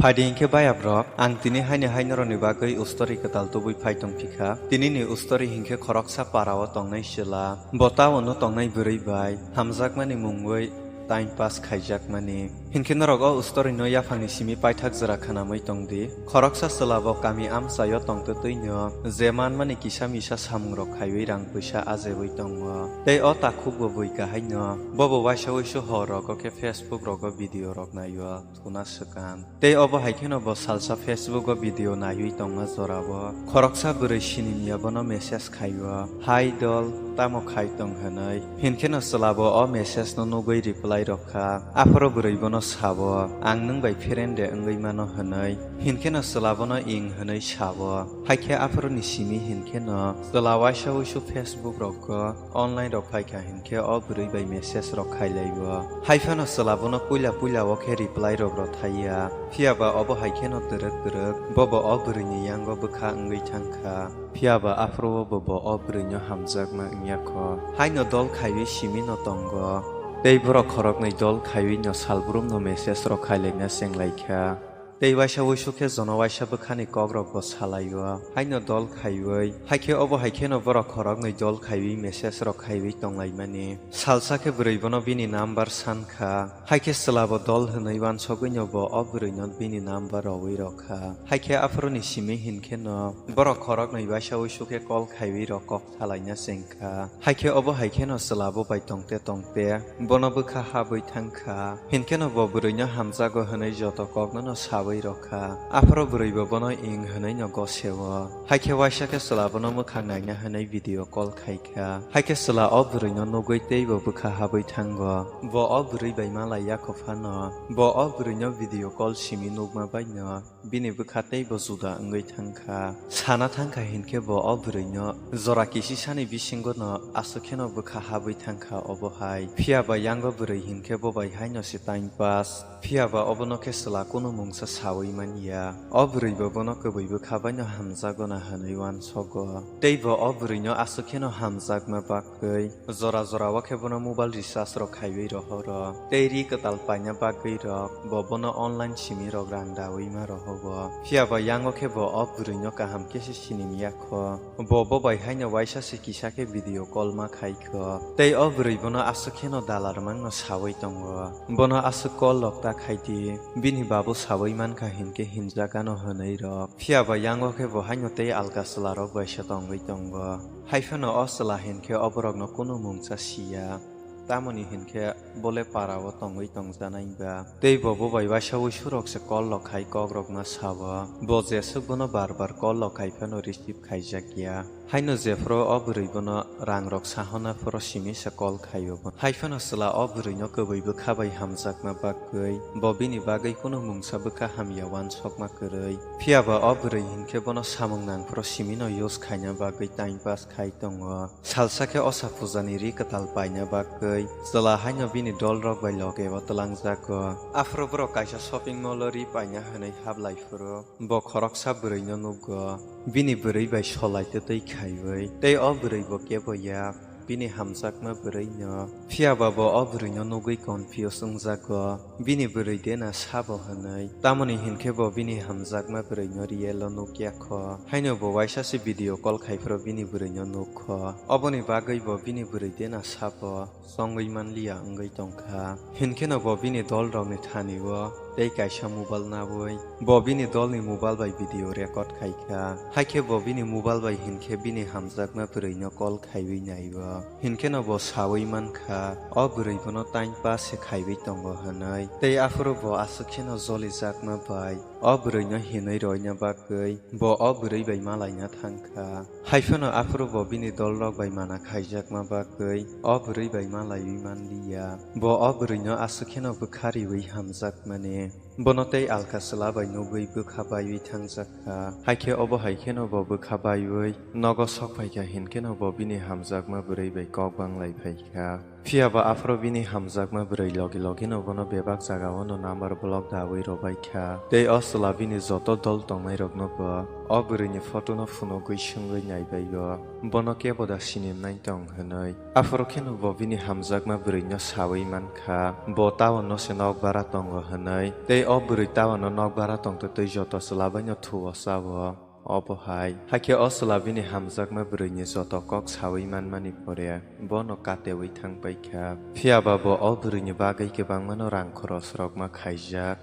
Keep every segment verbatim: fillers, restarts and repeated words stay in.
Phaidi hinkhe bayabrok, ang tini haini hai norokni bagwi ustori kwtal tubui phai tongphikha. Tinini ustori hinkhe khoroksa parao tongnai chwla, bo taono tongnai bwrwi bai hamjakmani mungwi time pass khaijakmani. Hinkhe norok o ustorino yaphangni simi paithak jora khnamwi tongdi. Khoroksa chwla bo kami amchaio tongtwtwino je manmani kisa misa samungrok khaiwi rang pwisa ajewi tongo. Tei o takhukbo bui kahaino, bobo waisa wuisu horrogo khe Facebook rogo video rok naio. Kuna swkang. Tei obo hai kheno bo salsa Facebook o video naiwi tongma jorao khoroksa bwrwi sinimya bono message khaio, "Hai dol, tamo khai tong?" hwnwi. Hinkheno chwlabo o message no nugwi reply rokha. Aphuru bwrwi bono sao, "Ang nwng bai friend de wngwi mano?" hwnwi. Hinkheno chwla bono ing hwnwi sao. Haikhe aphuruni simi hinkheno chwla waisa wuisu Facebook rogo online rok phaikha hinkhe o bwrwi bai message rok khailaio. Haiphano chwla bono puila puila o khe reply rok rw thaiya. Phiyaba obo hai kheno twrwk twrwk bobo o bwrwini yango bwkha wngwi thangkha. Phiyaba aphuru o bobo o bwrwino hamjakma wngya kho. Haino dol khaiwi simi no tongo. Tei borok khoroknwi dol khaiwi no salbrumno message rok khailaina chenglaikha. Tei waisa wuisu khe jono waisa bwkhani kokrokbo salaio, haino dol khaiwi. Haikhe obo hai kheno borok khoroknwi dol khaiwi message rok khaiwi tonglaimani. Salsa khe bwrwi bono bini number sankha, haikhe chwlabo dol hwnwi uansogwino bo o bwrwino bini number rowi rokha. Haikhe aphuruni simi hinkheno borok khoroknwi waisa wuisu khe call khaiwi rok kok salaina chengkha. Haikhe obo hai kheno chwlabo bai tongte tongte bono bwkha habwi thangkha. Hinkheno bo bwrwino hamjago hwnwi joto koknono sawi rokha. Aphuru bwrwibo bono ing hwnwino goseo. Haikhe waisa khe chwla bono mwkhang naina hwnwi video call khaikha. Haikhe chwla o bwrwino nugwi teibo bwkha habwi thango. Bo o bwrwi bai malaiya kho phano. Bo o bwrwino video call simi nukma baino bini bwkha teibo juda wngwi thangkha. Sana thangkha hinkhe bo o bwrwino jora kisisani bisingono aswk kheno bwkha habwi thangkha obo hai. Phiyaba yango bwrwi hinkhe bo bai haino se time pass. Phiyaba obono khe chwla kunu mungsa sawi manya. O bwrwibo bono kwbwi bwkha baino hamjago na hwnwi uansogo. Teibo o bwrwino aswk kheno hamjakma bagwi jora jora o khe bono mobile recharge rok khaiwi rohoro. Tei ri kwtal paina bagwi rok bo bono online simi rok rang dawi ma rohogo. Phiyaba yango khe bo o bwrwino kaham khe se sinimya kho. Bo bo bai haino waisa se kisa khe video call ma khai kho. Tei o bwrwi bono aswk kheno dalarmangno sawi tongo. Bono aswk call rok ta khaidi, bini babu sawi mankha hinkhe hinjakano hwnwi rok. Phiyaba yango khe bo haino tei alka chwlarok bai se tongwi tongo. Haiphano o chwla hinkhe oborokno kunu mungsa siya. Tamoni hinkhe bole parao tongwi tongjanai ba. Tei bo bo bai waisa wuisurok se call rok khai kokrokma sao. Bo jeswk bono bar bar call rok khai phano receive khaijakya. Haino jephru o bwrwi bono rangrok sahona phuru simi se call khaio. Haiphano chwla o bwrwino kwbwi bwkha bai hamjakma bagwi bo bini bagwi kunu mungsa bwkha hamya uansokma kwrwi. Phiyaba o bwrwi hinkhe bono samung nangphuru simino use khaina bagwi time pass khai tongo. Salsa khe osa pujani ri kwtal paina bagwi chwla haino bini dolrok bai logeo twlangjago. Aphuru borok kaisa shopping mall o ri paina hwnwi hablai phuru bo khoroksa bwrwino nugo. Bini bwrwi bai solai twtwi khaiwi, tei o bwrwi bo kebo ya bini hamjakma bwrwino. Phiyaba bo o bwrwino nugwi confuse wngjago, bini bwrwi de na sabo hwnwi. Tamoni hinkhe bo bini hamjakma bwrwino real o nukya kho. Haino bo waisa se video call khai phuru bini bwrwino nuk kho. Oboni bagwi bo bini bwrwi de na sabo chongwi manliya wngwi tongkha. Hinkheno bo bini dolrokni thani-o tei kaisa mobile naui bo bini dolni mobile bai video record khaikha. Haikhe bo bini mobile bai hinkhe bini hamjakma bwrwino call khaiwi nai-o. Hinkheno bo saui mankha, o bwrwi bono time pass se khaiwi tongo hwnwi. Tei aphuru bo aswk kheno jolijakma bai o bwrwino hinwi roina bagwi bo o bwrwi bai malaina thangkha. Haiphano aphuru bo bini dolrok bai mana khaijakma bagwi o bwrwi bai malaiwi manliya. Bo o bwrwino aswk kheno bwkha riwi hamjakmani. Bono tei alka chwla bai nugwi bwkha baiwi thangjak kha. Haikhe obo hai kheno bo bwkha baiwi nogo sok phaikha, hinkheno bo bini hamjakma bwrwi bai kok banglai phaikha. Phiyaba aphuru bini hamjakma bwrwi logi logino bono bebak jagao no number block daui rwbaikha. Tei o chwla bini joto dol tongnairokno bo o bwrwini photo no phunugwi swngwi naibaigo, bono kebo da sinimnai tong hwnwi. Aphuru kheno bo bini hamjakma bwrwino saui mankha, bo town no se nok bara tongo hwnwi. Tei O bwrwi tawano nokbar tongtwi twi joto chwla baino thuo chao. Obo hai. Hakhe o chwla bini hamjakma bwrwini joto kok saui manmani pore bono kateui thang paikha. Phiyaba bo o bwrwini bagwi kwbangmano rang khorosrokma khaijak.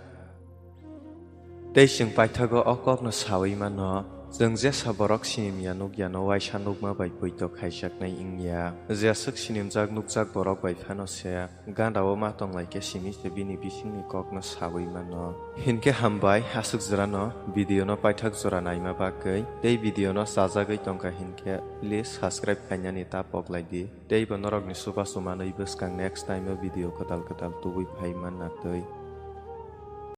Tei chwng paithago o kokno saui mano, chwng jesa borok sinimya nukyano uaisa nukma bai poito khaijaknai wngya. Jeswk sinimjak nukjak borok bai phano se gandao ma tonglaikhe simi se bini bisingni kokno saui mano. Hinkhe hambai aswk jorano video no paithak jora naima bagwi, tei video no chajagwi tongkha hinkhe please subscribe khainani ta poklaidi, tei bo norokni chubachu manwi bwskang next time o video kwtal kwtal tubui phai manna twi.